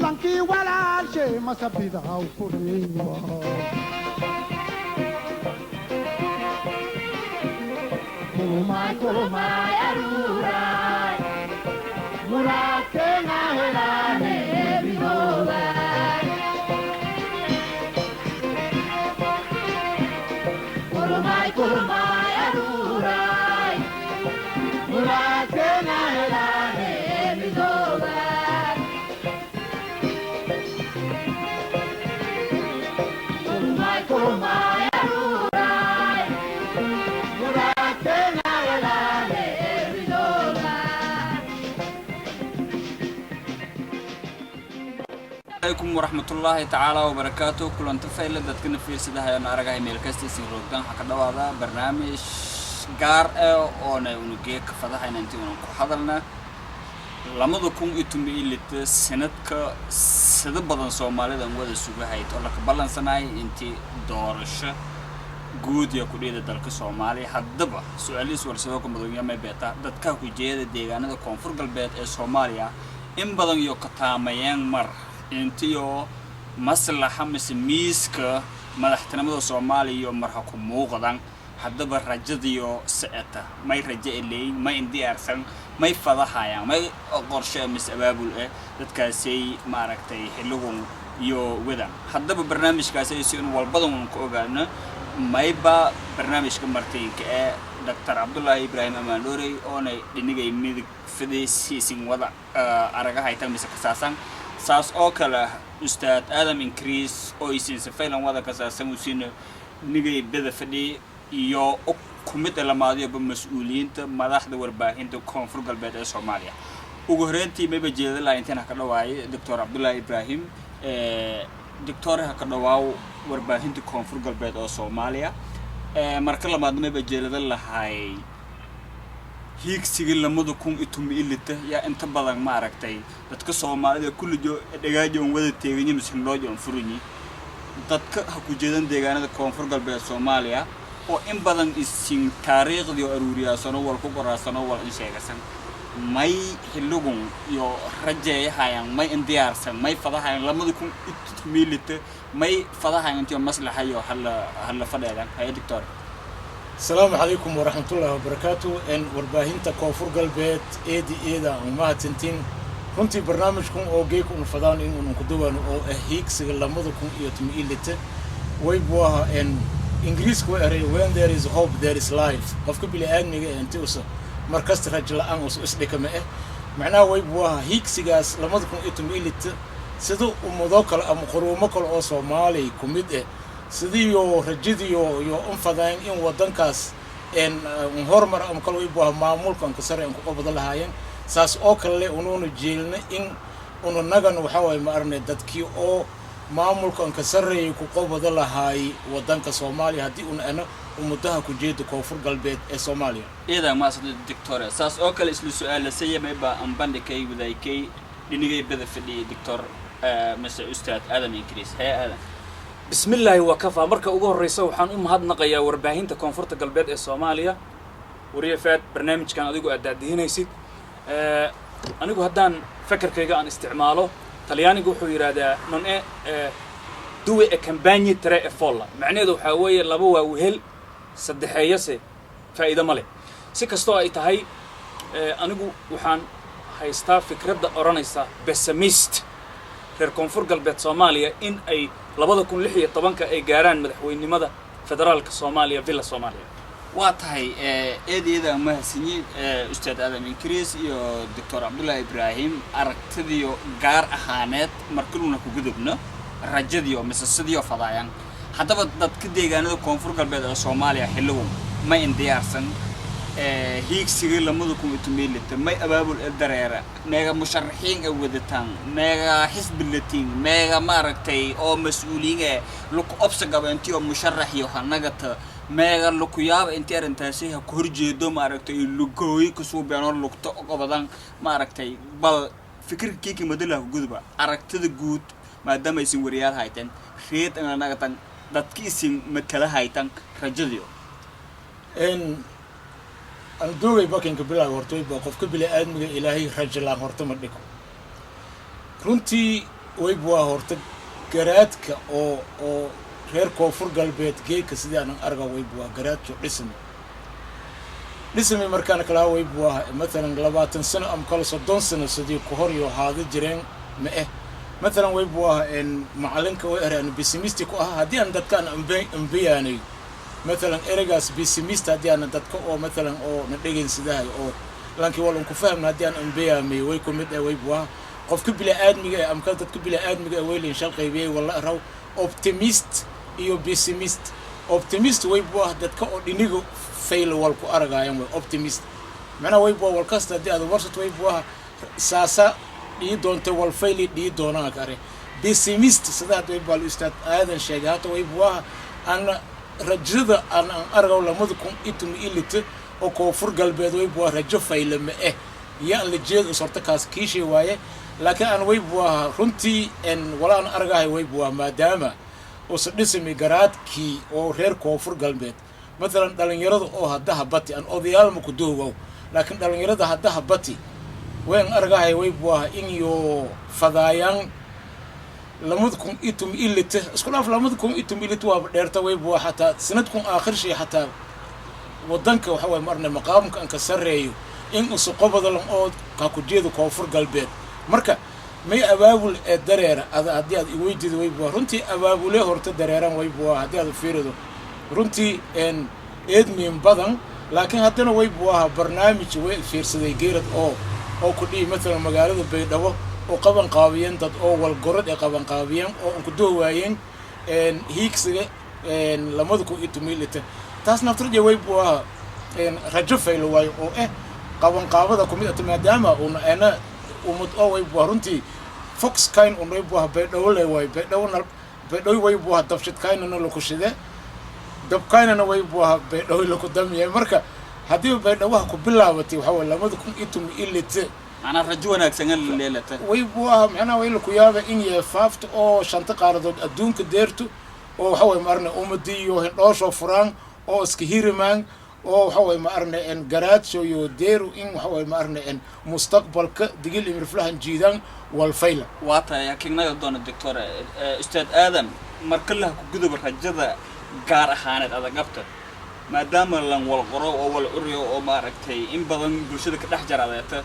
Lankii walaalshay masabidaw ku reeba. Kulumay kulumay aruuray muraadkeena helaane midoobay. Kulumay kulumay aruuray muraadkeena helaane midoobay. Kulumay kulumay aruuray muraadkeena helaane midoobay. Alaykum waraxmatullaahi tacaala wabarakaatu. Kulanta fayle dadkana fiirsadahayoon aragahay meel kasta isin roogdan. Waxaa ka dhawaada barnaamij gaar ah oona unugee ka fadahayna intii unan ku hadalna 2016, sanadka sida badan Soomaalida an wada sugahayd oo laka ballansanayay intii doorasho guud iyo kudhiyada dalka Soomaaliya. Haddaba su-aalihiis warsadoo ka madoonya beeta dadka ku jeeda deegaanada Koonfur Galbeed ee Soomaaliya in badan iyo ka taamayeen mar intiyo maslaxa mise miiska madaxtinimada Soomaaliya iyo marha ku muuqdan. Haddaba rajadiyo socota, may rajo eleyn, may indiyaarsan, may fadahayaan, may qorshe mise abaabul eh dadkaasay maaragtay xilligun iyo wadan? Haddaba barnaamijkaasi si in walbadan un ku ogaano, mayba barnaamijka martiinka ee Dr. Cabdullaahi Ibraahim Amaandhoorey oonay dhinigay midig fidaysiisin wada aragahaytan mise kasaasan, saas oo kale Ustaad Aadam Increase oo isin safaylan wada kasaasan usiina dhinigay beda fadhi, iyo ku mid lamaadyoba mas-uuliyiinta madaxda warbaahinta Koonfur Galbeed ee Soomaaliya. Ugu horreyntii mayba jeeda laha intaan ha ka dhawaayay Doctor Cabdullaahi Ibraahim. Doctor, ha ka dhawaaw warbaahinta Koonfur Galbeed oo Soomaaliya. Marka labaadna mayba jeelada lahay hiigsigii 2016 yaa inta badan maaragtay dadka Soomaalida kullijo dhagaajo on wada teeganyi mise hindhoojo on furinyi. Dadka ha ku jeedan deegaanada Koonfur Galbeed Soomaaliya oo in badan isin taariikhdii oo aruuriyaasano wal ku qoraasano wal in sheegasan, may xilligun iyo rajeeyahayaan, may indiyaarsan, may fadahayaan 2016, may fadahayan intiyo maslaxa iyo hala fadheedan? Haye, doctor. Asalaamu calaykum waraxmatullaahi wabarakaatu. N warbaahinta Koonfur Galbeed eedi eeda aan umahadsantiin runtii. Barnaamijkan oo geek una fadaan in unan ku dawaano oo ah hiigsiga 2016, way buu ahaa n Ingiriiska way eray "When there is hope, there is life." Qofka bini aadmiga ee inti usa markasta rajo la-aan usa isdhikama eh, macnaha way buu ahaa hiigsigaas 2016 sida ummado kale ama quruumo kale oo Soomaaliya ku mid eh, sidiiyo rajadiyo iyo unfadayn in waddankaas n horumar ama kale way buu ahaa maamulka anka sare an ku qabada lahaayeen, saas oo kale unuuna jeelna in una nagan waxaa waaye ma arnay dadkii oo maamulka anka sarreeyay ku qabada lahaay waddanka Soomaaliya haddii una ana ummadaha ku jeeda Koonfur Galbeed ee Soomaaliya. Iyadaa maasanta, doctore. Saas oo kale isla su-aalasaya mayba aan bandhigay wadaykay dhinigay bada fadhiyay Doctor mise Ustaad Aadam Ingiriis. Hee, Aadan. Bismillaahi wakafaa. Marka ugu horreysa waxaan u mahadnaqayaa warbaahinta Koonfurta Galbeed ee Soomaaliya. Wariye Faad, barnaamijkan adigu aad daadihinaysid, anigu haddaan fekerkayga aan isticmaalo, Talyaanigu wuxuu yidhaahdaa "non è due e compagni tre e folla". Macnaheedu waxaa weeye laba waa wehel, saddexeeyase faa'iido ma leh. Si kastoo ay tahay, anigu waxaan haystaa fikradda odhanaysa pessimist reer Koonfur Galbeed Soomaaliya in ay 2016-ka ay gaaraan madaxweynimada federaalka Soomaaliya, Villa Soomaaliya. Waa tahay, eedeeda mahadsanyi Ustaad Aadam Ingiriis iyo Doctor Cabdullaahi Ibraahim. Aragtidiyo gaar ahaaneed markaluuna ku gudubno rajadiyo mise sidiyo fadaayaan, haddaba dadka deegaanada Koonfur Galbeed ee Soomaaliya xilligu ma indiyaarsan hiigsigii 2016? May abaabul ee dareera? Meega musharaxiin ay wadataan? Meega xisbi latiin? Meega maaragtay oo mas-uuliyiin ee laku obsa gaba intii oo musharax iyo hanagata? Meega laku yaaba intii arrintaasi ha ku horjeedo maaragtay lugooyi kasuubeenoo lugto qabadan maaragtay? Bal fikirka kiiki madalaha guduba aragtida guud, maadaama aysan wariyaal haytan reed anagatan dadka isin matala haytan rajadiyo. N Aan doogay bakinka bilaag horta wayba qofka bini aadmiga Ilaahay rajalaan horta ma dhigo. Runtii wayba waa horta garaadka oo reer Koonfur Galbeed geeka sidii aanan arga wayba waa garaadjo dhismi dhismi. Markaan kalaa wayba waa matalan 20 sano ama kale 30 sano sidii ku hor iyo haada jireen ma eh. Matalan wayba waa macalinka way eraan pessimist ku ahaa haddii aan dadkaan ambiyaanay matalan ereygaas pessimist, haddii aan dadka oo matalan oo na dhegaynsadahay oo laakiin walan ku fahmna haddii aan ambiyaamay way ku mid eh. Wayba waa qofka bini aadmiga eh ama dadka bini aadmiga eh waylin shal qaybiyey wala raw optimist iyo pessimist. Optimist wayba waa dadka oo dhiniga fail wal ku aragayan way optimist. Macnaha wayba waa wal kasta haddii aad warsat wayba waa saasa dhii doonta wal fayli dhii doonaa kare. Pessimist sida hadda wayba waa ustaad Aadan sheegay hata wayba waa ana rajada aan argaw 2016 oo Koonfur Galbeed wayba waa rajo faylama eh iyo aan la jeed us horta kaas kiishay waaye. Laakiin aan wayba waa runtii en wala aan argahay wayba waa maadaama usa dhismi garaadkii oo reer Koonfur Galbeed, matalan dhalinyarada oo haddaha bati aan odayaalma ku doogow, laakiin dhalinyarada haddaha bati wayn argahay wayba waa in yo fadaayaan 2016. Isku dhaaf 2016 waaba dheerta. Wayba waa xataa sanadkun aakhir shay xataa wadanka waxa waye marna maqaamka aan ka sarreeyo in usu qobadalan oo ka ku jeedo Koonfur Galbeed. Marka may abaabul ee dareera ada haddii aad iweydido wayba waa runtii abaabule horta dareeran wayba waa haddii aad fiirido runtii eedmiin badan. Laakiin haddana wayba waa barnaamij way fiirsaday geerad oo ku dhihi matalan magaalada Baydhabo oo qaban qaabiyeen dad oo walgorod ay qaban qaabiyeen oo aan ku doo waayeen hiigsiga 2016. Taas naftarje wayba waa rajo faylo waayo oo eh qabanqaabada kumid ata maadaama una ena umad oo wayba waa runtii fox kind un wayba waa Baydhabo le waayo Baydhabo Baydhabo wayba waa dabshid kaynana laku shide dabkaynana wayba waa Baydhabo laku damiya. Marka haddii Baydhabaha ku bilaabatay waxaa waye 2016. Macnaa rajo wanaagsan an leelata. Waybu ah macnaha way laku yaaba in yeefaafta oo shanta qaaradood adduunka deerto oo waxa waye maarne ummadii iyo hindhooshoo furaan oo iska hirimaan oo waxa waye maarne en garaadsho iyo deeru in waxa waye maarne en mustaqbalka Digil Imirflahan jiidaan walfayla. Waa tahay kignaga doona doctor ustaad Aadan. Marka lah ku guduba rajada gaar ahaaneed adagabta maadaama lan wal qoro oo wal curiyo oo maaragtay in badan bulshada ka dhex jaradeeta,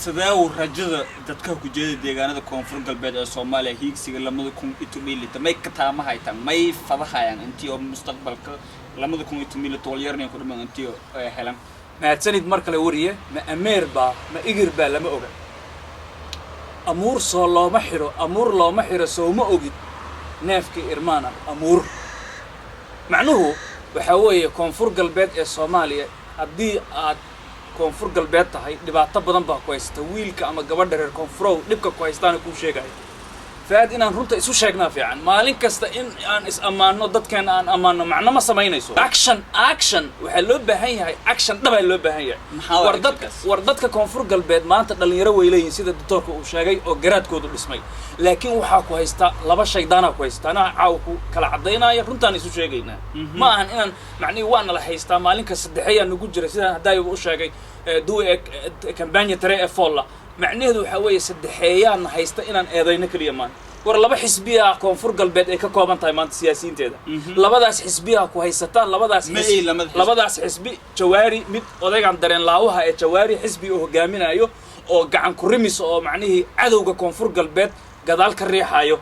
sidee uu rajada dadka ku jeeda deegaanada Koonfur Galbeed ee Soomaaliya hiigsiga 2016 may ka taamahaytaan, may fadahayaan intii oo mustaqbalka 2016 walyarnay ku dhiman intii oo ay helan? Mahadsanid mar kale wariye. Ma ameer baa ma igir baa lama oga. Amuur soo looma xidho, amuur looma xidho, sooma ogid neefkii irmaana amuur. Macnuhu waxaa weeye Koonfur Galbeed ee Soomaaliya, haddii aad Koonfur Galbeed tahay, dhibaato badan baa ku haysata. Wiilka ama gabadha reer Koonfurow, dhibka ku haystaana kuu sheegaya faad. Inaan runta isu sheegnaa fiican. Maalin kasta in aan is ammaanno, dadkeena aan ammaanno, macno ma samaynayso. Action, action waxaa loo baahan yahay, action dhabaa loo baahan yahay. Maxaa waa war dadka actionkaas? War dadka Koonfur Galbeed maanta dhalinyaro way leeyihin sida doctoorka uu sheegay oo garaadkoodu dhismay, laakiin waxaa ku haysta laba shaydaanaa ku haysta. Anaa caawa ku kala caddaynaya, runtaan isu sheegaynaa. Ma ahan inaan macnihi waa nala haystaa maalinka saddexeeyaa nagu jira sidaan haddaayba u sheegay due campagna tre e folla. Macnaheedu waxaa weeye saddexeeyaana haysta inaan eedayno keliya maanta. War laba xisbiya Koonfur Galbeed ay ka kooban tahay maanta siyaasiyiinteeda. Labadaas xisbiyaa ku haysataan, labadaas Ma ay lamada xisbi. Labadaas xisbi, Jawaari mid odaygan dareen laawaha ee Jawaari xisbi uu hogaaminayo oo gacan ku rimis oo macnihii cadowga Koonfur Galbeed gadaal ka riixayo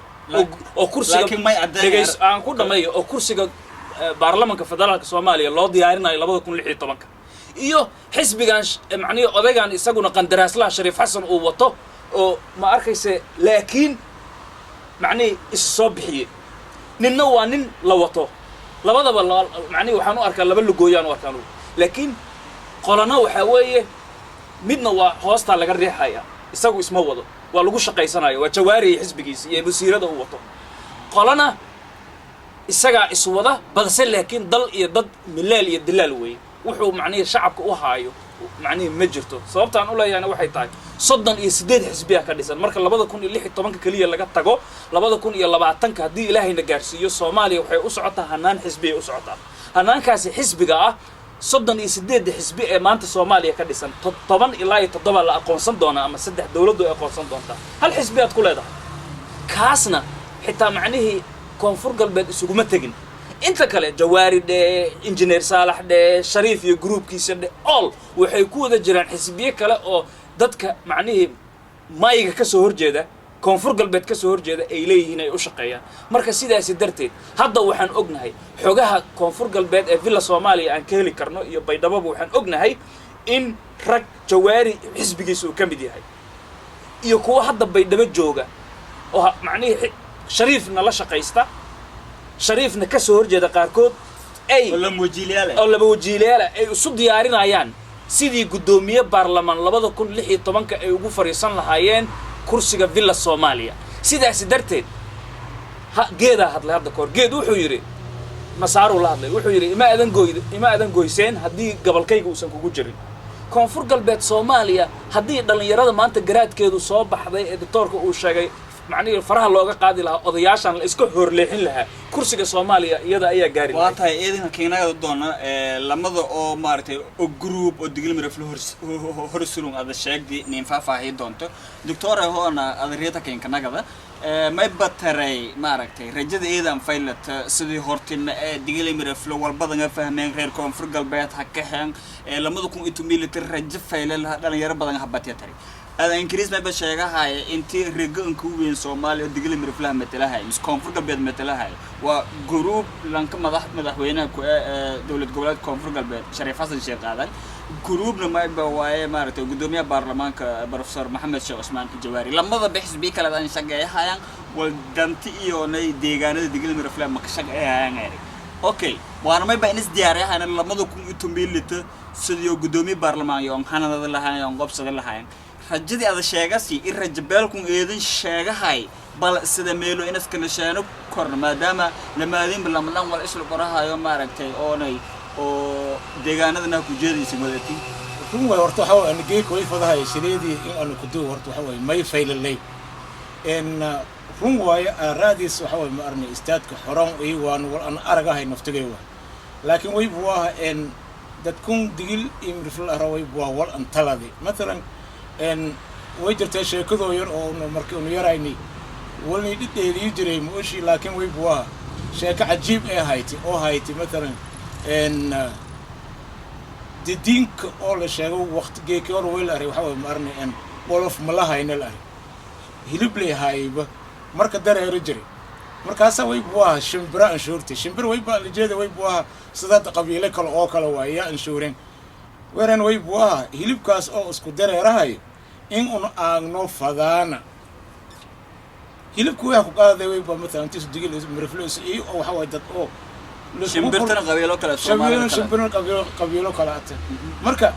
oo kursiga Laakiin may caddeyn aan ku dhammeeyo oo kursiga baarlamanka federaalka Soomaaliya loo diyaarinayo 2016-ka, iyo xisbigan macnihii odaygan isaguna qandaraaslaha Shariif Xasan uu wato oo ma arkayse, laakiin macnihii is soo bixiyey. Ninna waa nin la wato. Labadaba macnihii waxaan u arkaa laba lugooyaan u arkaa anugu. Laakiin qolana waxaa weeye midna waa hoostaa laga riixaya, isagu isma wado, waa lagu shaqaysanaya, waa Jawaari iyo xisbigiisa iyo wasiirada uu wato. Qolana isagaa iswada, balse laakiin dal iyo dad milaal iyo dilaal weeye. Wuxuu macnihii shacabka u haayo macnihii ma jirto. Sababtaan u leeyahayna waxay tahay 38 xisbiya ka dhisan. Marka 2016-ka keliya laga tago, 2020-ka haddii Ilaahayna gaarsiiyo, Soomaaliya waxay u socotaa hanaan xisbiyay u socotaa. Hanaankaasi xisbiga ah 38-da xisbi ee maanta Soomaaliya ka dhisan, 17 ilaa iyo 7 la aqoonsan doonaa ama saddex dowladdu ay aqoonsan doontaa. Hal xisbi aad ku leedahay, kaasna xitaa macnihii Koonfur Galbeed isuguma tegin. Inta kale, Jawaari dhe, Injineer Saalax dhe, Shariif iyo groupkiisa dhe, all waxay ku wada jiraan xisbiye kale oo dadka macnihii mayiga ka soo horjeeda, Koonfur Galbeed ka soo horjeeda ay leeyihiin, ay u shaqeeyaan. Marka sidaasi darteed hadda waxaan ognahay xogaha Koonfur Galbeed ee Villa Soomaaliya aan ka heli karno iyo Baydhaboba, waxaan ognahay in rag Jawaari xisbigiisa uu ka mid yahay iyo kuwa hadda Baydhabo jooga oo macnihii Shariifna la shaqaysta, Shariifna ka soo horjeeda qaarkood ay oo lama wajiilayaal. Oo laba wajiilayaala ay isu diyaarinayaan sidii guddoomiye baarlamaan 2016-ka ay ugu fadhiisan lahaayeen kursiga Villa Soomaaliya. Sidaasi darteed ha geedaa hadlay hadda kahor. Geed wuxuu yidhi, Masaaruu la hadlay, wuxuu yidhi: "Ima adan goyd, ima adan goyseen haddii gobolkayga uusan kugu jirin." Koonfur Galbeed Soomaaliya haddii dhallinyarada maanta garaadkeedu soo baxday ee doctoorka uu sheegay, macnihii faraha looga qaadi lahaa odayaashan, la iska horleexin lahaa, kursiga Soomaaliya iyada ayaa gaari Waa lahayd. tahay, ciidanka keenaga doona lamada oo maaragtay oo group oo Digilmirafle hor surun ada sheegdi nin faahfaahi doonto. Doctor, hoona ada reeta keenkanagada may bataray maaragtay rajada iidan faylata sidii hortima ee Digilmirafle walbadanga fahmeen, reer Koonfur Galbeed ha kaxeen ee 2010 military rajo fayle laha, dhalinyaro badan ha batya tari ada ingiriis mayba sheegahaya intii reganka u weyn Soomaaliya oo Digilmiraflaha matalahay mise Koonfur Galbeed matalahay waa group lanka madaxweynaha ku ee dowlad goboleed Koonfur Galbeed, Shariif Xasan Sheekh Aadan. Groupna mayba waaye maaragtay guddoomiyaha baarlamaanka, Professor Maxamed Sheekh Cusmaan Jawaari. Lamada xisbi kale aan shaqeeyahayaan wal danti iyo nay deegaanada Digilmiraflaha ma ka shaqeeyahayaan eri. Okay, waana mayba in is diyaariyahayna 2010 lita sidii guddoomiye baarlamaan iyo hanadada lahayn oon qobsada lahayn. Rajadii ada sheegasi in rajo beelkun eedan sheegahay, bal sida meelo in iskala sheeno korno, maadaama lamaadinba lamadan wal isla qorahayo maaragtay oonay oo deegaanadana ku jeedaysa wadatin. Run waay. Horta waxaa waay geeka way fadahay sideedii in aanu ku duw. Horta waxaa waay may faylalay n run waaye aaraadiis. Waxaa waay ma arnay istaadka xoran iyo waan wal aan aragahay naftigay waay, laakiin way buu ah n dadkun Digil iyo Mirifle ara way buu ah wal an taladi. Mathalan n way jirtaa sheekadoo yar oo markii unu yaraynay walnay dhidheeliyi jiray mooshi, laakiin way buu ah sheeko cajiib ee hayti oo hayti. Mathalan n didiinka oo la sheego waqti geeki hor way la aray. Waxaa waay ma arnay n wolof malahayna la aray, hilib lay hayba marka dareero jiray. Markaasa way buu ahaa shimbiro anshuurtay. Shimbir way baa lajeeda, way buu ahaa sida qabiile kale oo kale waaye yaa anshuureen weran. Way buu ahaa hilibkaas oo isku dareerahayo in un aagno fadaana hilibku waxaa ku qaaday. Way baa matalan intiisu Digil Mirifle iyo oo waxa waay dad oo Shimbirtana qabiilo kale Soomaalida kale. Shimbirna qabiilo kale ate. Marka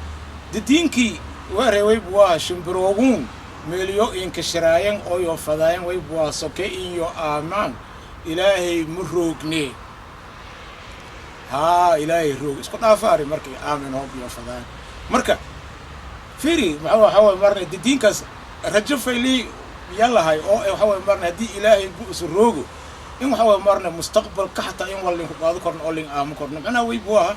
didiinkii weere way buu ahaa shimbirooguun meeliyo inkashiraayan oo yo fadaayan. Way buu ahaa soke iyo aamaan Ilaahay ma roogne haa, Ilaahay roog isku dhaafaari. Markay aamin hoob iyo fadaayan. Marka firi maxaa waxaa waay marna didiinkaas rajo fayli yalahay oo waxa waay marna haddii Ilaahay bu isu roogo in waxa waay marna mustaqbalka xataa in wal linku qaado korno oo lin aamo korno. Macnaha way buu ahaa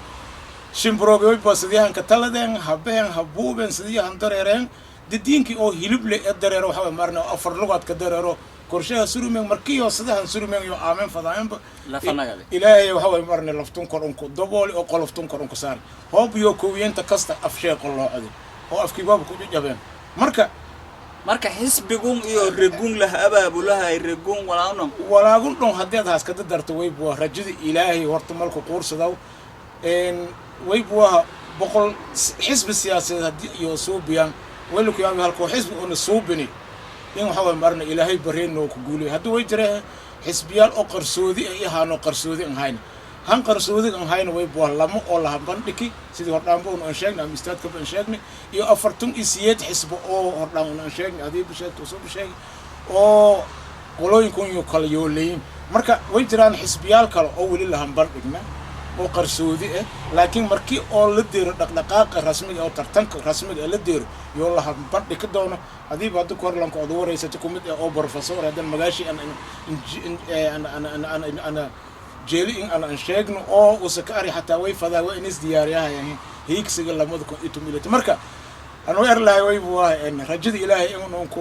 shimbirooge way baa sidiyahan ka taladeen habeen habuubeen sidiyahan dareereen. Didiinkii oo hilib le ee dareero waxa waay marna afar lugaad ka dareero korshaha surumeen markiyo sidahan surumeen iyo aameen fadaayanba. Lafanagade. Ilaahay waxa waay marna laftun kor unku dabooli oo qoloftun kor unku saari hoob iyo kowiyenta kasta afshee qoloocday oo afkiibaaba ku jabeen marka. Marka xisbigun iyo regun lah abaabulahay regun walaano. Walaagun dhon haddii aad haaskada darto, way buu rajada Ilaahay horta malku quursadaw n way buu aha 100 xisbi siyaasadeed haddii iyo suubiyaan wayla ku yaabi halkoo xisbi una suubini in waxa waay marna Ilaahay bareen oo ku guulay. Haddii way jiree xisbiyaal oo qarsoodi ay ahaano qarsoodi an hayna han qarsoodi an hayna, way buu lama oo laha bandhiki sidii hordhaanba un aan sheegnay ama istaadkaba aan sheegnay iyo 48 xisbi oo hordhaan un aan sheegnay adii bisheegta usoo bisheegay oo qolooyinkun iyo kala yooleyin. Marka way jiraan xisbiyaal kale oo weli lahan bandhigna oo qarsoodi ah, laakiin markii oo la deero dhaqdhaqaaqa rasmiga oo tartanka rasmiga ee la deero yoo lahan bandhigi doono. Hadiiba hadda korlanka ood wareysata kumid ah oo professor haddan magaashi an an an an an Jeeli in aan sheegno oo usa ka ari xataa way fadaa waa inis diyaariyahayan hiigsiga 2016. Marka anuu er lahay waybu waa rajada Ilaahay in unku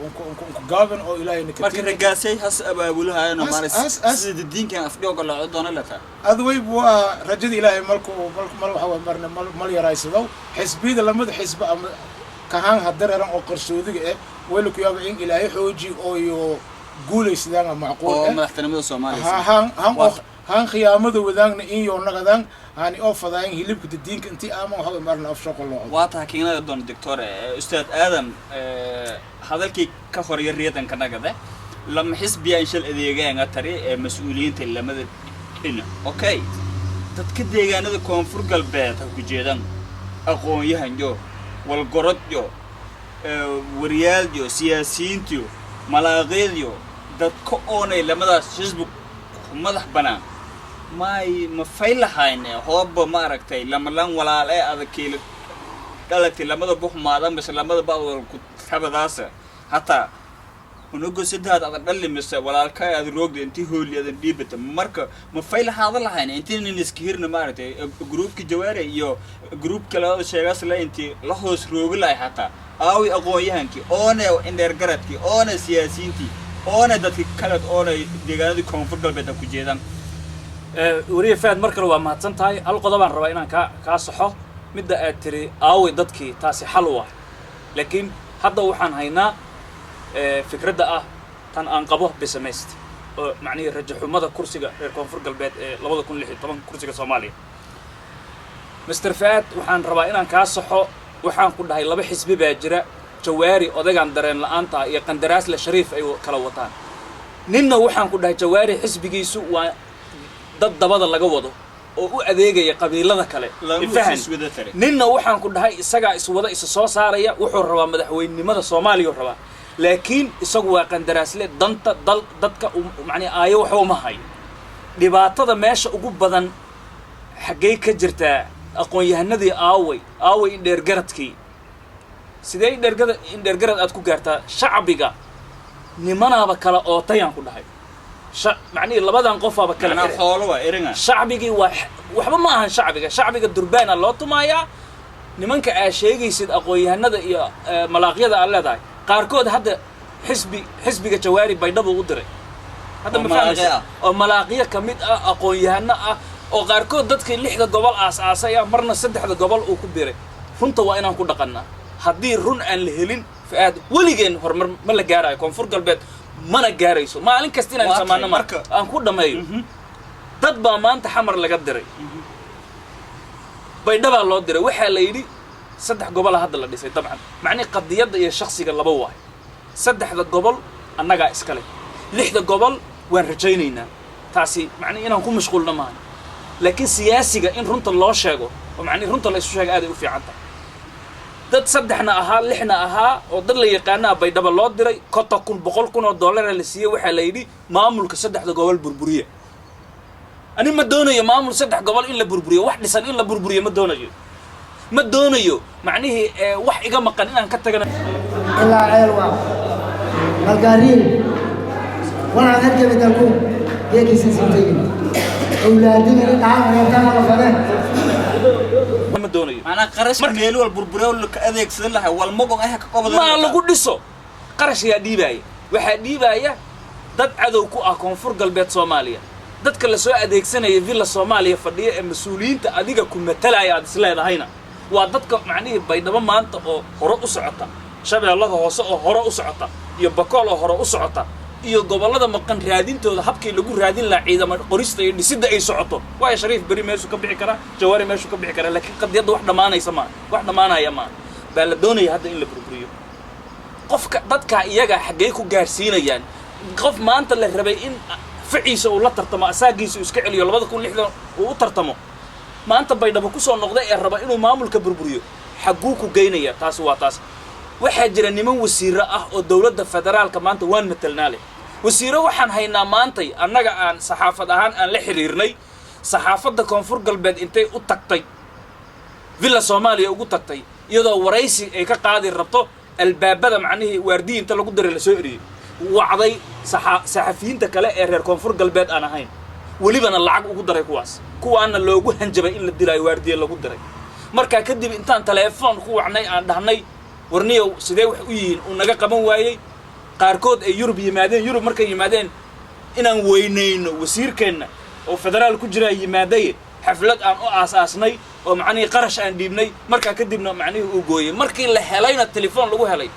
unku unku gaaban oo Ilaahay Marka ragaasay has abaabulahayano maaris sida diinkan afdhooga loo doona lata. Ad waybu waa rajada Ilaahay marku mal waxa way marna mal yaraysado xisbiyada, lamada xisbi ama kahaan hadareeran oo qarsoodiga eh wayla ku yaaba in Ilaahay xooji oo iyo guulaysadaan macquul. Oo madaxtinimada Soomaaliya. Han han oo han khiyaamada wadaagna in yoo naqadaan hani oo fadaayan hilibka diinka intii ama waxa marna af shaqo loo. Waa tahay kiinada doon doctor ustaad Aadam hadalkii ka horiya riyadanka nagade lama xisbiya in shal adeegaanga tari ee mas-uuliyiinta lamada dhinac. Okay, dadka deegaanada Koonfur Galbeed ha ku jeedan aqoon-yahanyo, walgorodyo, wariyaalyo, siyaasiyiintiyo, malaaqeedyo, dadka oonay lamadaas xisbi madax banaan may ma fay lahayne hooba ma aragtay lamalan walaal ee adagkiila dhalati lamada buxmaada mise lamada ba'dwal ku tabadaasa hataa unugo saddex adag dhali mise walaalka aad roogda intii hooli adan dhiibata. Marka ma fay lahaada lahayne intii nin iska hirna maaragtay gruubka Jawaare iyo gruubka labada sheegaas la intii la hoos roogi lahay hataa aawi aqoon-yahankii oone indheer garadkii oone siyaasiyiintii oone dadki kale oone deegaanadii Koonfur Galbeed ku jeedaan? Weriye Faad, mar kale waa mahadsan tahay. Hal qodobaan rabaa inaan kaa saxo, midda aad tiri aaway dadkii, taasi xal u ah. Laakiin hadda waxaan haynaa fikradda ah tan aan qabo pessimist oo macnihii rajaxumada kursiga reer Koonfur Galbeed ee 2016 kursiga Soomaaliya. Mr Faad, waxaan rabaa inaan kaa saxo. Waxaan ku dhahay laba xisbi baa jira, Jawaari odagaan dareen la-aanta iyo qandaraasle Shariif ay kala wataan. Ninna waxaan ku dhahay Jawaari xisbigiisu waa dad dabada laga wado oo u adeegaya qabiilada kale. Lama Ifahan. Iswada tare. Ninna waxaan ku dhahay isagaa iswada, isa soo saaraya, wuxuu rabaa madaxweynenimada Soomaaliya rabaa, laakiin isagu waa qandaraasle danta dal dadka macnihi aayo waxba uma hayo. Dhibaatada meesha ugu badan xaggay ka jirtaa? Aqoon-yahanadii aaway? Aaway indheergaradkii? Sidee indheergarad aad ku gaartaa? Shacbiga nimanaaba kala ootayaan ku dhahay. Macnihii labadan qofaaba kala Macnaa xiray. Xoolo waa eringa. Shacbigii waa waxba ma ahan. Shacbiga durbaana loo tumaayaa. Nimanka aa sheegaysid aqoon-yahanada iyo malaaqyada aad leedahay qaarkood hadda xisbiga Jawaari Baydhabo u diray hadda. Oo Ma fahmaysa? Malaaqyo ah. Oo malaaqyo ka mid ah, aqoon-yahano ah, oo qaarkood dadkii lixda gobol aas-aasay ah, marna saddexda gobol uu ku biray. Runta waa inaan ku dhaqannaa. Haddii run aan la helin, Fa-aad, weligeen horumar ma la gaarayo, Koonfur Galbeed mana gaarayso. Maalin kasta inaan Waa tahay, samaano ma aan ku dhammeeyo. Dad baa maanta Xamar laga diray, Baydhabaa loo diray. Waxaa la yidhi saddex gobola hadda la dhisay. Dabcan macnihi qadiyadda iyo shaksiga laba waay. Saddexda gobol annagaa iskale, lixda gobol waan rajaynaynaa. Taasi macnihi inaan ku mashquulna maaha, laakiin siyaasiga in runta loo sheego oo macnihi runta la isu sheego aaday u fiican tahay. Dad saddexna ahaa, lixna ahaa, oo dad la yaqaanaa Baydhaba loo diray. 50,000, 100,000 oo dollara la siiyey. Waxaa la yidhi maamulka saddexda gobol burburiya. Ani ma doonayo maamul saddex gobol in la burburiyo. Wax dhisan in la burburiyo ma doonayo, ma doonayo. Macnihii wax iga maqan inaan ka tagana. Ilaa Ceelwaaq Malgaariin waxaan harjabi dalku geekiisa sii tegin awlaadina dhacan la fade. Ma doonayo. Macnaa qarashka meel wal burburiyo ka adeegsan lahay walmagon ah ka qobada. Maa lagu dhiso? Qarash ayaa dhiibaaya. Waxaa dhiibaaya dad cadow ku ah Koonfur Galbeed Soomaaliya. Dadka lasoo adeegsanaya Villa Soomaaliya fadhiya ee mas-uuliyiinta adiga ku matalaya aad is leedahayna waa dadka macnihii Baydhabo maanta oo hore u socota, Shabeellada Hoose oo hore u socota, iyo Bakool oo hore u socota, iyo gobollada maqan raadintooda habkii lagu raadin lahaa, ciidamo qorista iyo dhisidda ay socoto. Waayo Shariif beri meeshuu ka bixi karaa, Jawaari meeshuu ka bixi karaa, laakiin qadiyadda wax dhammaanaysa maa, wax dhammaanaya maa baa la doonaya hadda in la burburiyo. Qofka dadka iyaga xaggee ku gaarsiinayaan? Qof maanta la rabay in ficiisa uu la tartamo, asaagiisa uu iska celiyo, 2006 uu u tartamo, maanta Baydhabo kusoo noqday ee raba inuu maamulka burburiyo, xagguu ku geynaya? Taasi waa taas. Waxaa jira niman wasiiro ah oo dowladda federaalka maanta waan matelnaa leh. Wasiiro waxaan haynaa maantay annaga aan saxaafad ahaan aan la xiriirnay. Saxaafadda Koonfur Galbeed intay u tagtay Villa Soomaaliya ugu tagtay iyadoo waraysi ay ka qaadi rabto, albaabada macnihii waardiyi inta lagu diray lasoo eriyey. Wacday saxafiyiinta kale ee reer Koonfur Galbeed aan ahayn. Welibana lacag ugu daray kuwaas, kuwaana loogu hanjabay in la dilaayo, waardiye lagu diray. Markaa kadib intaan telefoon ku wacnay aan dhahnay, "Warniyow, sidee wax u yihiin?" uu naga qaban waayey. Qaarkood ay Yurub yimaadeen. Yurub markay yimaadeen, inaan weynayno wasiirkeenna oo federaal ku jiraa yimaadaye, xaflad aan u aas-aasnay oo macnihii qarash aan dhiibnay. Markaa kadibna macnihii uu gooyey. Markii la helayna telefoon lagu helay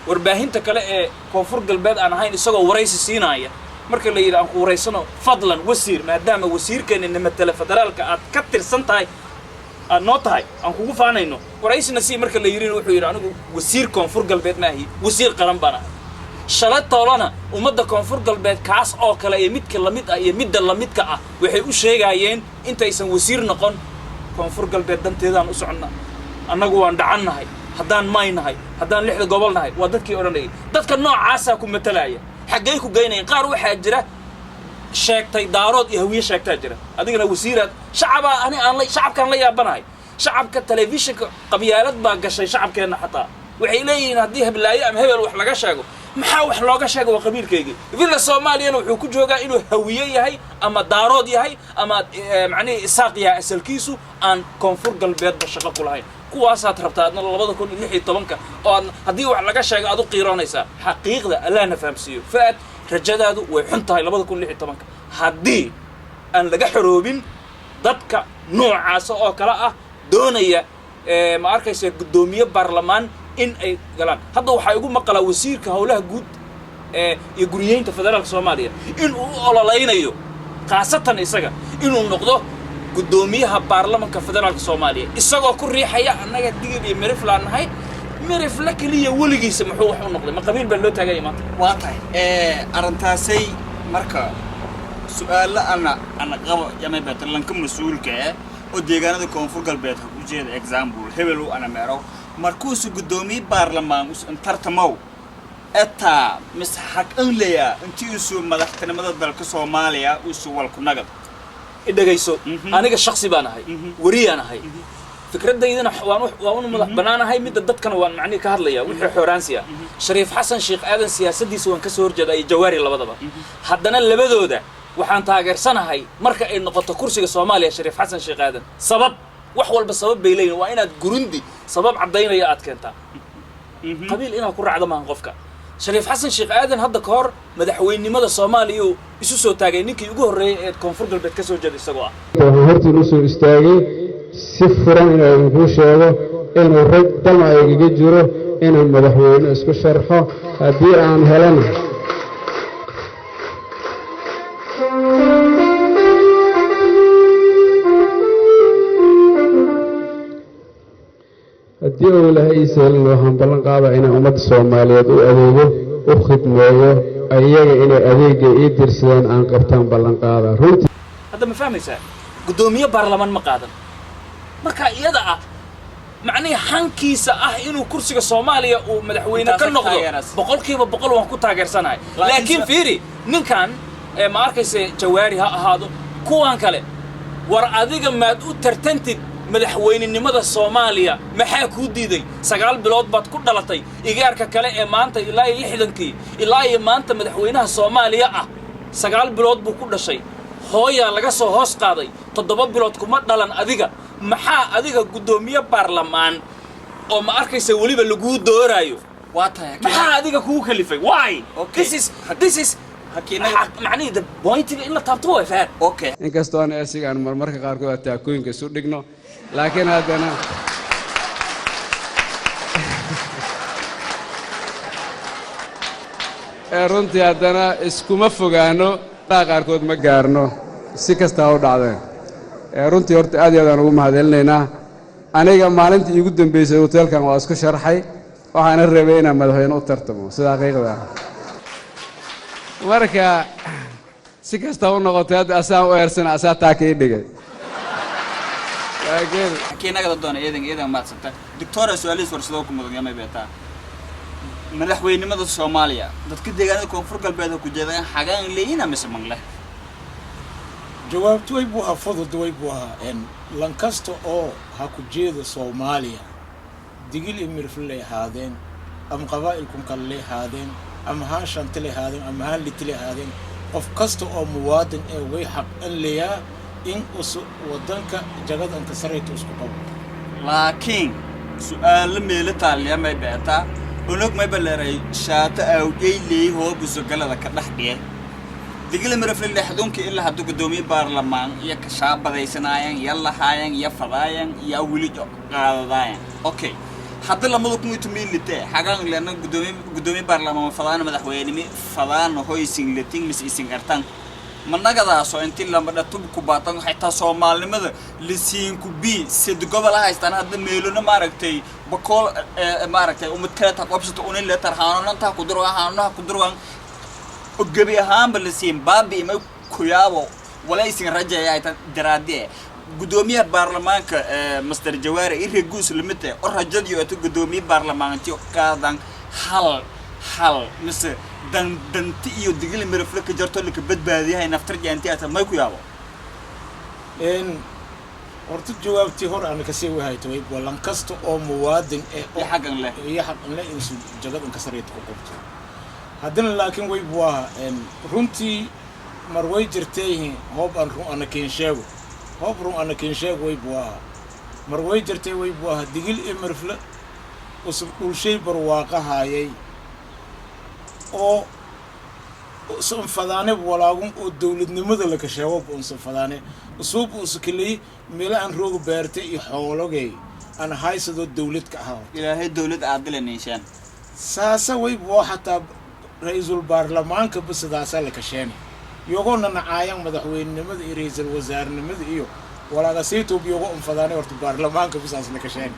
warbaahinta kale ee Koonfur Galbeed aan ahayn isagoo waraysi siinaaya. Marka la yidhi, "Aan ku waraysano fadlan, wasiir, maadaama wasiirkeenna namatele federaalka aad ka tirsan tahay, aad noo tahay, aan kugu faanayno, waraysina sii," marka la yidhina wuxuu yidhi, "Anigu wasiir Koonfur Galbeed ma ahi, wasiir qaran baan ahay." Shala toolana ummadda Koonfur Galbeed kaas oo kale iyo midka lamid ah iyo midda lamidka ah waxay u sheegaayeen intaysan wasiir noqon, "Koonfur Galbeed danteedaan u soconnaa, annagu waan dhacannahay, haddaan may nahay, haddaan lixda gobol nahay." Waa dadkii odhanayay. Dadka noocaasaa ku matalaya, xaggay ku geynayaan? Qaar waxaa jira sheegtay Daarood iyo Hawiye sheegtaa jira. Adigana wasiiraad shacabaa. Ani aan la shacabkaan la yaabanahay, shacabka telefishinka qabyaalad baa gashay shacabkeenna. Xataa waxay leeyihiin haddii hablaayo ama hebel wax laga sheego, maxaa wax looga sheega? Waa qabiilkaygii. Villa Soomaaliyana wuxuu ku joogaa inuu Hawiye yahay ama Daarood yahay ama macnihii Isaaq yahay, asalkiisu aan Koonfur Galbeedba shaqo ku lahayn. Kuwaasaad rabtaa adna 2016-ka oo aad haddii wax laga sheego aad u qiiroonaysaa. Xaqiiqda Allahna fahamsiiyo. Faad, rajadaadu way xun tahay 2016-ka haddii aan laga xoroobin dadka noocaasa oo kale ah doonaya, ma arkaysa, guddoomiye baarlamaan in ay galaan. Hadda waxaa igu maqalaa wasiirka howlaha guud ee iyo guriyeynta federaalka Soomaaliya in uu u ololaynayo khaasatan isaga inuu noqdo guddoomiyaha baarlamanka federaalka Soomaaliya, isagoo ku riixaya, "Annaga Digil iyo Miriflaan nahay." Mirifle keliya weligiisa muxuu wax u noqday? Ma qabiil baa loo taagaya maanta? Waa tahay arrintaasay. Marka su-aalo ana qabo yamay batalanka mas-uulka eh oo deegaanada Koonfur Galbeed ha ku jeeda, example hebel u ana meero, markuusu guddoomiye baarlamaan us tartamow etaa mise xaq an leeyaa intii usu madaxtinimada dalka Soomaaliya usu walku nagad? Idhegayso. Aniga shaksi baan ahay, weriyaan ahay, fikradaydana waan u madax bannaanahay, midda dadkana waan macnihi ka hadlaya wixii xooraansi ah. Shariif Xasan Sheekh Aadan siyaasadiisa waan kasoo horjeedaa iyo Jawaari labadaba. Haddana labadooda waxaan taageersanahay marka ay noqoto kursiga Soomaaliya Shariif Xasan Sheekh Aadan. Sabab, wax walba sabab bay leeyihin. Waa inaad gurundi sabab caddaynaya aad keentaa, qabiil inaad ku raacdo maahan qofka. Shariif Xasan Sheekh Aadan hadda ka hor madaxweynimada Soomaaliya uu isu soo taagay, ninkii ugu horreeyay ee Koonfur Galbeed ka soo jeeda isagoo ah. Waxaan hortiin usoo istaagay si furan inuu idinkuu sheego inuu rag dama igaga jiro inaan madaxweyne isku sharxo haddii aan helana. Haddii uu Ilaahay ii sahlin, waxaan ballan qaadaa inaan ummadda Soomaaliyeed u adeego, u khidmeeyo, ayaga inay adeegga ii dirsadaan aan qabtaan ballan qaadaa runtii. Hadda ma fahmaysaa? Guddoomiye baarlamaan ma qaadan. Marka iyada ah macnihii hankiisa ah inuu kursiga Soomaaliya uu madaxweyne ka Intaasad noqdo, taageeras. 100% waan ku taageersanahay. Laakiin laakiin fiiri, ninkan ee ma arkaysa, Jawaari ha ahaado, kuwan kale, war adiga maad u tartantid madaxweynenimada Soomaaliya? Maxaa kuu diiday? 9 bilood baad ku dhalatay. Igaarka kale ee maanta ilaa iyo 60-kii ilaa iyo maanta madaxweynaha Soomaaliya ah 9 bilood buu ku dhashay, hooyaa laga soo hoos qaaday, 7 bilood kuma dhalan. Adiga maxaa adiga guddoomiye baarlamaan oo ma arkaysa weliba laguu dooraayo? Waa tahay. Maxaa adiga kugu kalifay? Why? Okay. This is macnihi the pointiga in la taabto way fair. Okay. Inkastoo aan asiga aan marmarka qaarkood aan taakooyinka isu dhigno, laakiin haddana ee runtii haddana iskuma fogaano, qaarkood ma gaarno, si kastaa u dhacdeen. Ee runtii horta aad iyo aad aan ugu mahadcelinaynaa. Aniga maalintii iigu dambeysay hoteelkan waa isku sharxay, waxaana rabay inaan madaxweyne u tartamo sida xaqiiqda ah. Marka si kasta u noqotay, hadda asaan u eersana, asaa taaka ii dhigay, laakiin Hakiinagada doona iidan iidan maadsanta. Doctora, su-aalihiis warsadoo ku mudan yamay beetaa madaxweynimada Soomaaliya dadka deegaanada Koonfur Galbeed ku jeedaan xagaan leeyina mise mangle? Jawaabtu way buu ahaa fudud, way buu ahaa lankasta oo ha ku jeeda Soomaaliya, Digil iyo Mirifley ahaadeen ama qabaa'ilkun kale lay ahaadeen ama haan shantilay ahaadeen ama haan litilay ahaadeen. Qof kasta oo muwaadin ee way xaq an leeyaa in us wadanka jagada anka sarayta isku qabo. Laakiin su-aalo meelo taaliya may beetaa onog mayba leeray shaato awdhey leey hoobuso galada ka dhex dhiye. Digila Mirifle lixdunka ilaa hadda guddoomiye baarlamaan iyo kashaabadaysanaayaan iyo lahaayan iyo fadaayan iyo weli qaadadaayan. Okay, hadda 2015 xagaan lena guddoomiye baarlamaan fadaana, madaxweynimi fadaana, hoysin leting mis isin artan managadaasoo intii lama dhatub ku baatan, xitaa soomaalinimada lisiinku b sid gobol haystaan. Hadda meelona maaragtay Bakool, maaragtay umad kale ta qobsato unin letar haanonantaa ku durwan, haanonaha ku durwan, gebi ahaanba lasiin baabi ima kuyaabo walaysin rajaya ay tan daraadie. Guddoomiyaha baarlamaanka Master Jawaare ire guus limite oo rajadiyo ata guddoomiye baarlamaanti qaadan hal hal mise dan danti iyo Digili Mirifle ka jarto laka badbaadiyahay naftar jaanti ata may ku yaabo. Horta jawaabtii hor aan kasii wahayto way ballan kasta oo muwaadin eh iyo xaggan leh iyo xaqan leh insu jagad ka sarayta ku qabto haddana. Laakiin way waa runtii mar way jirtay hoob aan run ana keen sheego, hoob run ana keen sheego, way buaha mar way jirtay, way buaha Digil iyo Mirifle usub dhulshay barwaaqahaayay oo usan fadaane walaagun oo dowladnimada laka sheego unsan fadaane usuub usukaley meelo aan rooga beertay iyo xoologay aan haysadoo dowlad ka ahaa. Ilaahay dowlad aadila ninshaan. Saasa way boo xataa ra-iisul baarlamaanka ba sidaasaa la kasheenay iyagoona nacaayan madaxweynenimada iyo ra-iisul wasaarnimada iyo walaagasaytoob iyago unfadaanay. Horta baarlamaanka bisaas la kasheenay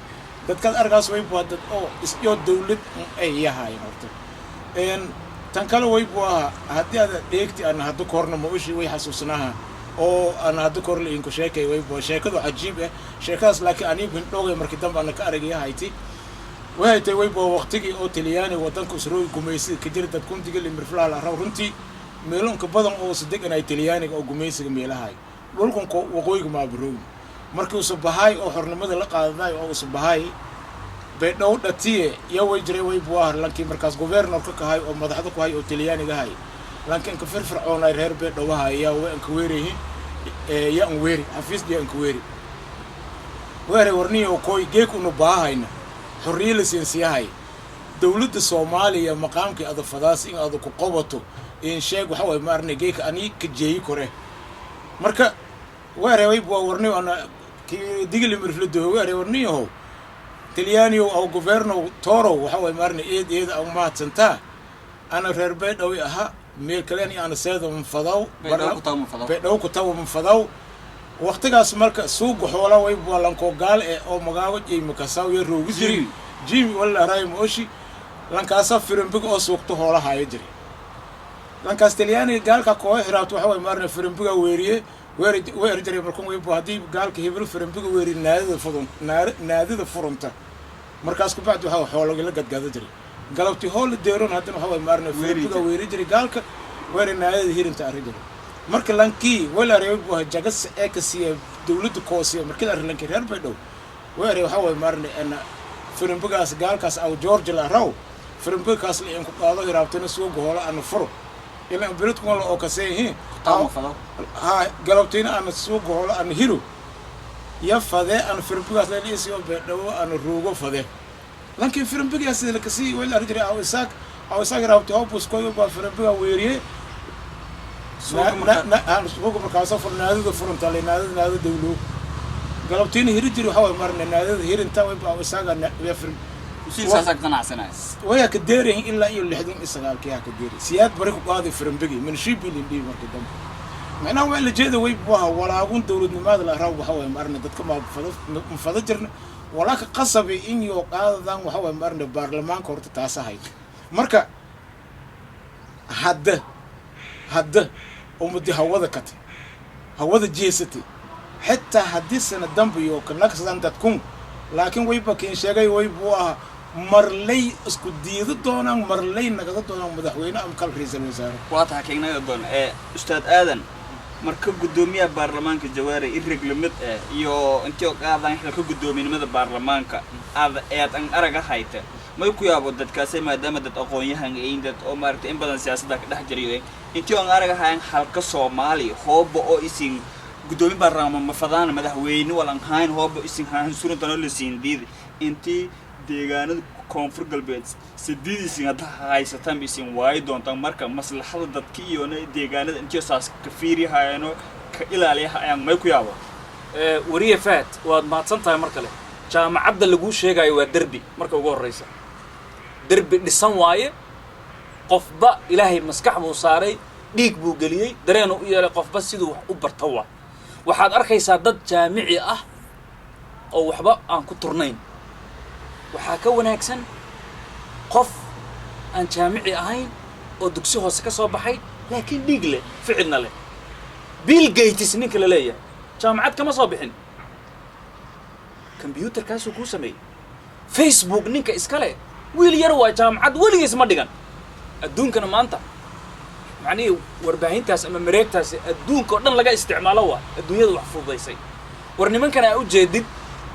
dadkaad arkaas way bua dad oo isyo dowlad ay yahaayeen. Horta tan kale way buu ahaa haddii aad dheegti ana hadda korna ma ushi way xasuusnaha oo ana hadda kor la inku sheekay. Way bua sheekadu cajiib ah sheekadaas, laakiin anigu hindhoogay markii dambe ana ka aragaya hayti waxay tahay. Way bua waqtigii oo Talyaani wadanka usrooy gumaysiga ka jira, dad kuntiga Limirflaha la raw runtii meelonka badan oo sadegan ay Talyaaniga oo gumaysiga meelahay dhulkan waqooyiga maabaroogi. Markii usa bahay oo xornimada la qaadaday oo usa bahay Baydhabo dhatiye yaa way jiray. Way buah lankii markaas governorka kahay oo madaxda ku hay oo Talyaaniga hay, lanki inka firfircoonay reer Baydhabo yaa way anka weerayihin, yaa an weeri xafiis, yaa anka weeri weere warniyo koy geek unu baahayna xorriye la siinsiyahay dowladda Soomaaliya maqaamkii ada fadaas in ada ku qabato in sheeg. Waxa waye ma arnay geeka ani ka jeeyi kore. Marka weere way bua warniyo ana Digili Mirifle doho weere warniyahow Talyaaniyow aw governow torow. Waxa waye maarna eed eed aw mahadsantaa, ana reer Baydhawi ahaa, meel kalen ana seeda manfadaw. Baydhawo ku tawa manfadaw waqtigaas. Marka suuga xoola way bua lankoo gaal eh oo magaago jeyma kasaw iyo roogi jiri jimi wala araay mooshi lankaasa firimbiga oo suuqto hoola haayo jiri. Lankaas Talyaaniga gaalka koo xiraabto waxa waye maarna firimbiga weeriye weer jiray. Markun way haddii gaalka hebel firimbiga weeri naadada furun naadada furunta. Markaas ku bacdi waxa xoologi la gadgada jiray galabtii hool deeron. Haddana waxa waye maarna firimbiga weeri jiray gaalka weeri naadada hirinta arri jiray. Marka lankii wala reeb waa jagas ee ka siiya dawladda koosiya. Markii la lankii reer Baydhow weeri waxa waye maarna ana firimbigaas gaalkaas aw George la raw firimbigaas la in ku qaado hiraabtana suuga hoola ana furo ilaa beledku la oo kaseeyihiin ha galabtiina ana suuga hoola ana hiro ya fade ana firimbigaas la isiyo Baydhabo ana ruugo fade. Lankii firimbigaas la kasii wala arri jiray aw isaak hiraabti hobus koyo baa firimbiga weeriye suuga. Markaasa fur naadada furunta le naadada naadada dawlo galabtiina hiri jiri. Waxa waye marna naadada hirinta way baa isaaga ya firim waya ka deerahin ilaa iyo 69-kii ha ka deeri Siyaad bari ku qaaday firimbigi minshibilin dhibi. Markii dambe macnaha waa la jeeda way buaha walaagun dowladnimada la raw. Waxa waye marna dadka ma fada mafada jirna walaa ka qasabay in yoo qaadadan. Waxa waye marna baarlamaanka horta taas ahayd. Marka hadda ummadii hawada katay hawada jeesatay xitaa haddii sana dambe iyo kanaksadan dadkun. Laakiin wayba kiin sheegay way buu ahaa marley isku diidi doonaan, marley nagada doonaan madaxweyne ama kal ra-iisul wasaare. Waa taha keegnada doon ee ustaad Aadan. Marka guddoomiyaha baarlamaanka Jawaare irig lamid eh iyo intii oo qaadan xilka guddoominimada baarlamaanka aad eed an araga hayta. May ku yaabo dadkaasay, maadaama dad aqoon-yahan ayin, dad oo maaragtay in badan siyaasadda ka dhex jirayo, intii oon aragahayan halka Soomaali hooba oo isin guddoomi baarlama mafadaan, madaxweyne walan hayn, hooba isin hansurantano la siin diidi, intii deegaanada Koonfur Galbeed sideed isin hadda haysataan isin waayi doontaan. Marka maslaxada dadka iyona deegaanada intii saas ka fiirihayaano ka ilaaliyahayaan, may ku yaabo? Wariye Fahad, waad mahadsan tahay mar kale. Jaamacadda laguu sheegayo waa derbi. Marka ugu horreysa derbi dhisan waaye. Qofba Ilaahay maskax buu saaray, dhiig buu geliyey, dareenuu u yeelay, qofba siduu wax u barto. Waa waxaad arkaysaa dad jaamici ah oo waxba aan ku turnayn. Waxaa ka wanaagsan qof aan jaamici ahayn oo dugsi hoose ka soo baxay, laakiin dhiig leh, ficilna leh. Bill Gates ninka la leeyahay jaamacad kama soo bixin, computerkaasuu kuu sameeyey. Facebook ninka iska leh wiil yar waa, jaamacad weligiis ma dhigan. Adduunkana maanta macnihii warbaahintaas ama mareegtaasi adduunka oo dhan laga isticmaalo, waa adduunyada wax fududaysay. War nimankan aa ujeedid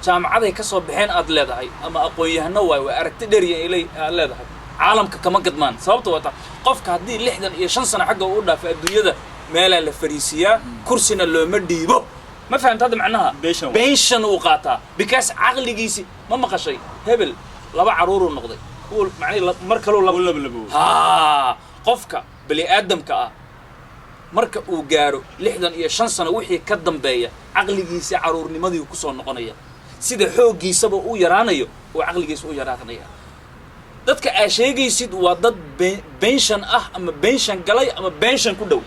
jaamacaday ka soo baxeen aad leedahay ama aqoon-yahano waay, waa aragti dheeriya ilay aad leedahay, caalamka kama gadmaan. Sababta waa taa: qofka haddii 65 sano xagga uu dhaafo, adduunyada meelaa la fariisiiyaa, kursina looma dhiibo. Ma fahamta hadda macnaha? Pension. Pension uu qaataa, because caqligiisi ma maqashay hebel laba caruuruu noqday, uu macnihi mar kaluu uu lablaboow. Haa, qofka bani aadamka ah marka uu gaaro 65 sano wixii ka dambeeya, caqligiisa caruurnimadii kusoo noqonaya. Sida xooggiisaba u yaraanayo uu caqligiisa u yaraanaya. Dadka aa sheegaysid waa dad pension ah ama pension galay ama pension ku dhow.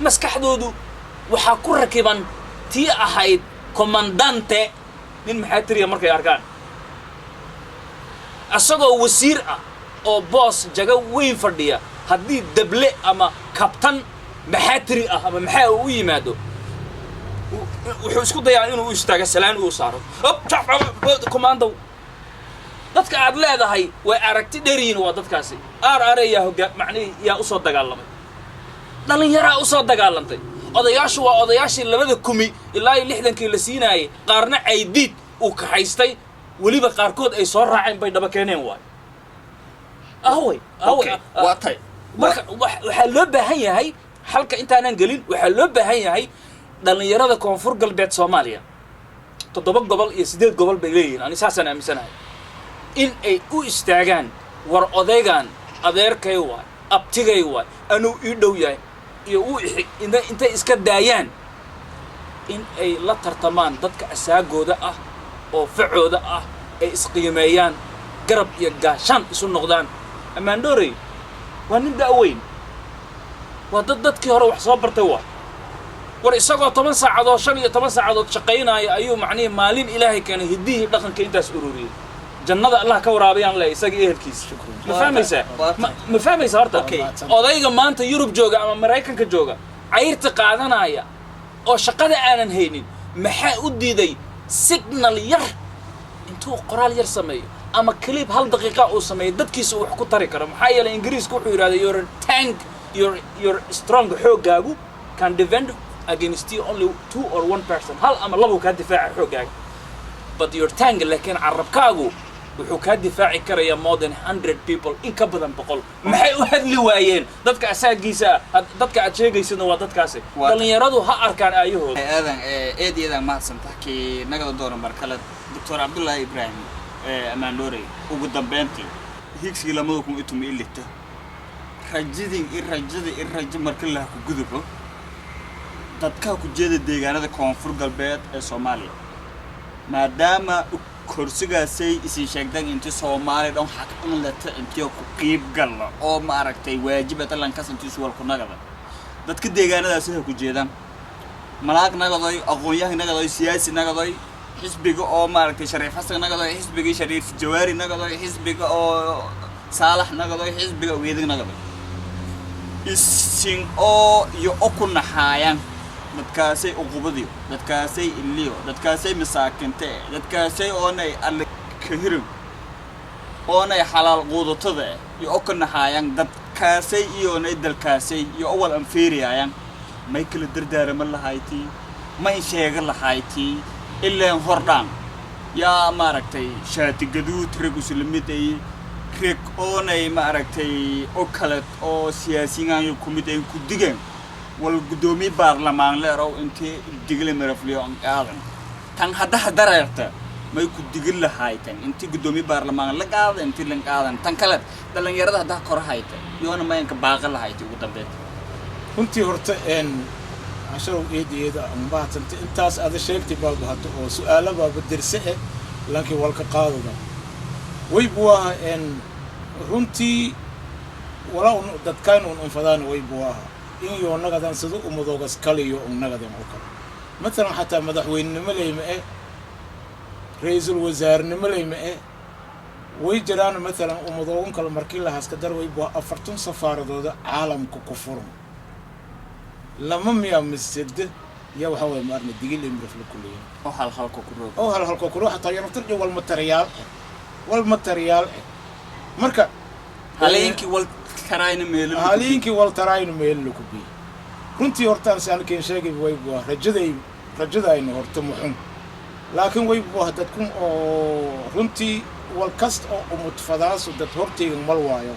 Maskaxdoodu waxaa ku rakiban tii ahayd commandante nin maxaa tiriya. Markay arkaan asagoo wasiir ah oo boos jago weyn fadhiya, haddii dable ama kabtan maxaa tiri ah ama maxaa uu u yimaado, wuxuu isku dayaa inuu u istaago, salaan uu saaro commandow. Dadka aad leedahay way aragti dheeryihiin waa dadkaasi. Aar are yaa hogaa macnihii yaa usoo dagaalamay, dhallinyaraa usoo dagaalantay. Odayaashu waa odayaashii labada kumi ilaa iyo lixdankii la siinaayay, qaarna caydiid uu kaxaystay, weliba qaarkood ay soo raaceen bay dhaba keeneen. Waayo ahway ahway? Okay, waa tay. Marka waxaa loo baahan yahay, xalka intaanan gelin, waxaa loo baahan yahay dhallinyarada Koonfur Galbeed Soomaaliya, toddoba gobol iyo siddeed gobol bay leeyihiin, ani saasaan aaminsanahay, in ay u istaagaan: war odaygan adeerkay waay, abtigay waay, anuu ii dhow yahay iyo u intay iska daayaan, in ay la tartamaan dadka asaagooda ah oo facooda ah, ay isqiimeeyaan, garab iyo gaashaan isu noqdaan. Ammaandhoorey waa nin da'weyn, waa dad dadkii hore wax soo bartay. Waa war isagoo 10 saacadood, 15 saacadood shaqaynaya ayuu macnihii maalin Ilaahay keenay hiddihii dhaqanka intaas ururiyey. Jannada Allah ka waraabayaan leh isaga ehelkiisa. Ma fahmaysaa? Ma fahmaysaa horta? Okay. Odayga maanta Yurub jooga ama Maraykanka jooga, cayrta qaadanaya oo shaqada aanan haynin, maxaa u diiday signal yar intuu qoraal yar sameeyo ama clip hal daqiiqa uu sameeyo, dadkiisa uu wax ku tari karo? Maxaa yeelay Ingiriisku wuxuu yidhahda your tank, your strong xooggaagu can defend against you only two or one person, hal ama labuu kaa difaaca xooggaaga, but your tongue, laakiin carabkaagu wuxuu kaa difaaci karayaa more than 100 people, in ka badan 100. Maxay u hadli waayeen dadka asaagiisa ah? Dadka aad sheegaysidna waa dadkaasi. Dhallinyaradu ha arkaan aayahooda. Aadan, eed iyadan mahadsantaha. Kii nagada doona mar kale, Doctor Cabdullaahi Ibraahim Amaandhoorey, ugu dambeyntii, higsigii 2016, rajadin i rajada i rajo marka laha ku gudubo, dadkaa ku jeeda deegaanada Koonfur Galbeed ee Soomaaliya, maadaama korsigaasay isin sheegteen inti Soomaaliya dhan xaq in leta intiyo ku qiib galla oo maaragtay waajibata lankas intii suwal ku nagada, dadka deegaanadaasi ha ku jeedaan, malaag nagadoy, aqoon-yahan nagadoy, siyaasi nagadoy, xisbiga oo maaragtay Shariif Xasan nagadoy, xisbiga Shariif Jawaari nagadoy, xisbiga oo Saalax nagadoy, xisbiga Weedig nagadoy, isin oo iyo o ku naxaayaan dadkaasay uqubadiyo, dadkaasay iliyo, dadkaasay masaakinta eh, dadkaasay oonay alle kahirin, oonay xalaal quudatada eh, iyo o ka naxaayaan dadkaasay iyoonay dalkaasay iyo owal anfiiriyaayaan, may kala dardaarama lahaytii, may sheega lahaytii? Ilaan hordhaan yaa maaragtay shaati gaduud rag islamid ay. Reg oonay ma aragtay oo kale oo siyaasiyiin ku mid ay ku digeen wal guddoomiye baarlamaan leerow intii Digil Mirifliyo an qaadan. Tan hadda dareerta may ku digin lahaytan intii guddoomiye baarlamaan la qaada, intii lan qaadan? Tan kale, dhalinyarada hadda kor hayta yoona mayanka baaqa lahayta ugu dambeyn? Runtii horta casharow, eed eeda mahadsanta. Intaas aada sheegtay baaba hadda oo su-aalo baaba derse eh lankii walka qaadada waybu aha. Runtii walaa un dadkayn un unfadaan waybu aha in yoo nagadan sida umadoogas kaliyo un nagadan oo kale. Matalan, xataa madaxweynenimo leyma eh, ra-iisul wasaarnimo leyma eh, way jiraan. Matalan, umadoogan kale markii la haska dar waybu 40 safaaradooda caalamka ku furan lama miya misede ya waxaa waye maarna Digil iyo Mirifle kuleeyahay. Oo hal halka ku roog. Oo hal halko kuro xataa yanaftarjo wal materiyaal eh, wal materiyaal eh. Marka haleenkii wal karayna meelo. Haliinkii wal taraayna meel laku biyo. Runtii hortaan si aan sheegay waybu rajaday rajadayna horta muxun, laakiin waybu dadkun oo runtii wal kasta oo umud fadaaso dad horteegan mal waayo.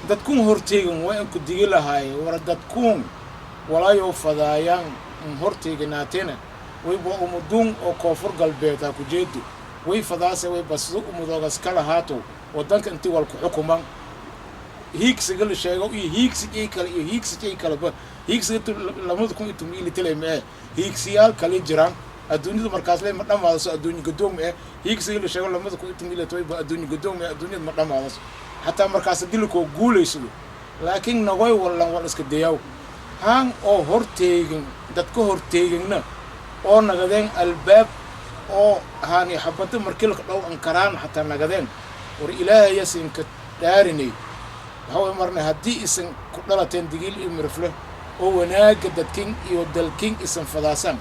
Dadkun horteegan waa in ku digi lahaay war dadkun walaayoo fadaayaan un horteeganaatena wayba umuduun oo Koonfur Galbeed ha ku jeedo way fadaase wayba sida umudoogas ka lahaato waddanka intii wal ku xukuman. Hiigsiga la sheego iyo hiigsigii kale iyo hiigsigii kaleba, hiigsiga 2013 ma eh, hiigsiyaal kale jiraan adduunyadu markaas le ma dhamaadaso. Adduunya gadoom eh, hiigsiga la sheego 2010 ba adduunya gadoom eh, adduunyadu ma dhamaadaso xataa markaas haddii lakoo guulaysado. Laakiin nagoy wallan wal iska dayaw haan oo horteegin dadka horteeginna oo nagadeen albaab oo haani xabado markii laka dhow an karaan xataa nagadeen. War Ilaahaya sinka dhaarinay, waxaa way marna haddii isan ku dhalateen Digiil iyo Mirifle oo wanaagga dadkin iyo dalkin isan fadaasaan,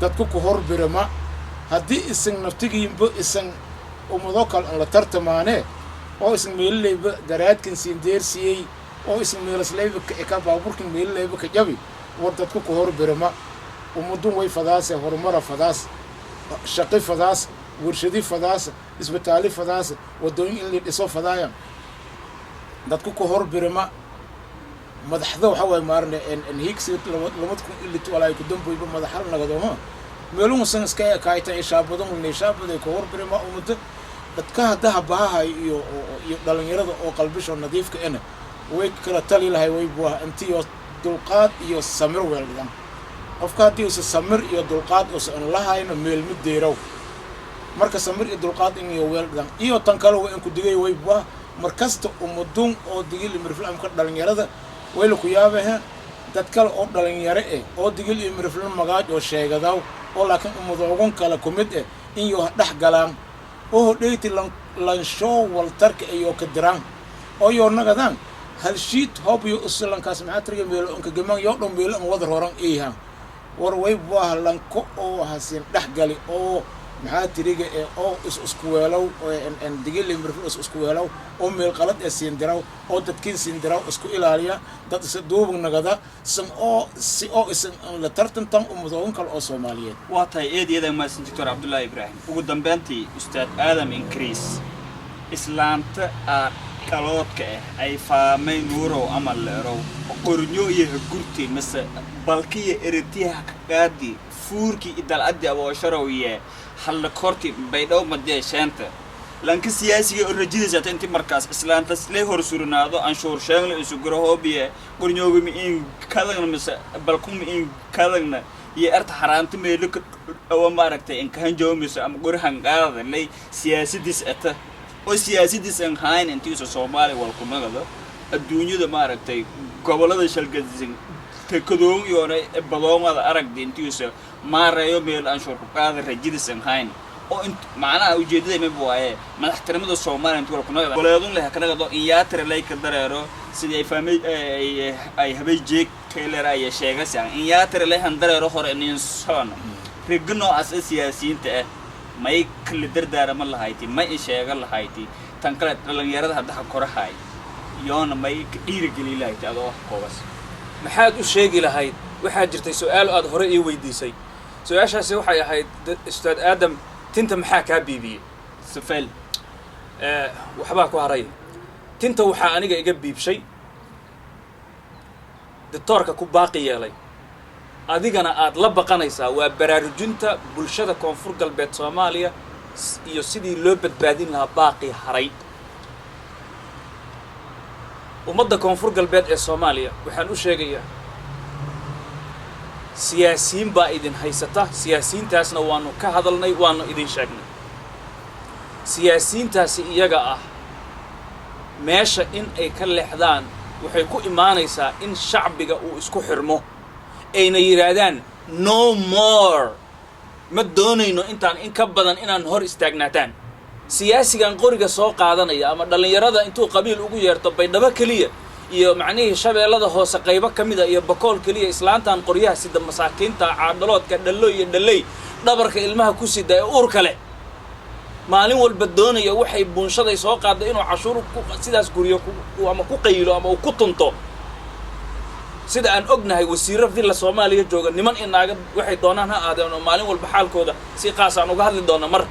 dadku ku hor birama. Haddii isan naftigiinba isan ummado kale an la tartamaane oo isan meelilayba garaadkan siindeersiyey oo isan meelaslayba ka baaburkan meelilayba ka jabi, war dadku ku hor birama. Ummadun way fadaase horumara fadaas, shaqi fadaas, warshadi fadaas, isbitaali fadaas, wadooyin in la dhiso fadaaya. Dadku ku hor birama. Madaxda waxa waaye maarne hiigsi 2006 walaay ku damboyba madaxal nagadooma meeluhusan iska ekaayta shaabadun shaabaday ku hor birama ummada. Dadka haddaha bahahay iyo dhalinyarada oo qalbisho nadiifka ena way kala tali lahay way buah intiyo dulqaad iyo samir weeldhan. Qofka haddii usa samir iyo dulqaad usa an lahayno meelma deerow. Marka samir iyo dulqaad in iyo weeldhan iyo tan kale waa in ku digay way buah markasta ummadun oo Digil iyo Mirifle amka dhalinyarada wayla ku yaabahe dad kale oo dhalinyaro eh oo Digil iyo Mirifle magaaj oo sheegadaw oo laakiin ummadoogan kale ku mid eh in yo dhex galaan oo hodheyti lanshoo waltarka iyo ka diraan oo yoo nagadaan halshiid hoob iyo usilankaas maxaa tiriga meelo onka gamaan yoo dhan meelo an wada roran eyhan. War way buah lanko oo hasin dhex gali oo maxaa tiriga ee oo is isku weelow Digil iyo Mirifle is isku weelow oo meel qalad ee siindiraw oo dadkiin siindiraw isku ilaaliya, dad isa duubag nagada san oo si oo isan la tartantan ummadoogan kale oo Soomaaliyeed. Waa tahay, eed iyada mahadsan, Doctor Cabdullaahi Ibraahim. Ugu dambeyntii, Ustaad Aadam Ingiriis, islaanta aa dhaloodka ah ay faamay nuurow ama leerow qornyo iyo hagurti mise balkiya eritiyaha kaqaadi fuurkii idalcaddi aboosharow iyo halla korti baydhow madee sheenta lanka siyaasiga oo rajadiisata inti markaas islaantas lee hor surinaado anshuur sheegle isu guro hoobiye qornyoogimi in kadagna mise balkumi in kadagna iyo erta xaraanti meelo ka dhawo maaragtay inkahanjoomiso ama gurihan qaada lay siyaasadiis ata oo siyaasadiis an hayn intiisa Soomaaliya wal ku nagado adduunyada maaragtay gobolada shalgadisan tekadoon yoona badoomada aragda intiisa maareeyo meel anshuur ku qaada rajadiis an hayn oo int macnaha ujeedada imaba waaye madaxtinimada Soomaaliya inta wal ku nagado goleedun leh kanagado in yaatira lay ka dareero sidii ay fahmay ay habay jeeg kaylera ay sheegasaan in yaatira lay han dareero hore inin socono riga noocaas ee siyaasiyiinta ah may kala dardaarama lahayti, may in sheega lahayti? Tan kale, dhalinyarada haddaha korahay yoona may ka dhiirigeli lahayti adoo koobas? Maxaad u sheegi lahayd? Waxaa jirtay su-aal aad hore ii weydiisay. Su-aashaasi waxay ahayd, Ustaad Aadam, tinta maxaa kaa biibiyey? Safel. Waxbaa ku haray tinta. Waxaa aniga iga biibshay doctoorka ku baaqi yeelay, adigana aad la baqanaysaa, waa baraarujinta bulshada Koonfur Galbeed Soomaaliya iyo sidii loo badbaadin lahaa baaqi haray. Ummadda Koonfur Galbeed ee Soomaaliya waxaan u sheegayaa, siyaasiyiin baa idin haysata. Siyaasiyiintaasna waanu ka hadalnay, waanu idin sheegnay. Siyaasiyiintaasi iyaga ah meesha in ay ka leexdaan waxay ku imaanaysaa in shacbiga uu isku xirmo, ayna yidhaahdaan, "No more, ma doonayno intaan in ka badan inaan hor istaagnaataan." Siyaasigan qoriga soo qaadanaya ama dhallinyarada intuu qabiil ugu yeerto, Baydhabo keliya iyo macnihii Shabeellada Hoose qaybo ka mida iyo Bakool keliya, islaantan qoryaha sida, masaakiinta caadhaloodka, dhallo iyo dhalley dhabarka ilmaha ku sida ee uurka leh, maalin walba doonaya waxay buunshaday soo qaadda inuu cashuur ku sidaas guriyo ama ku qayilo ama uu ku tunto. Sida aan ognahay, wasiirro Villa Soomaaliya jooga, niman in naaga waxay doonaan ha aadeen, oo maalin walba xaalkooda si qaas aan uga hadli doona mar.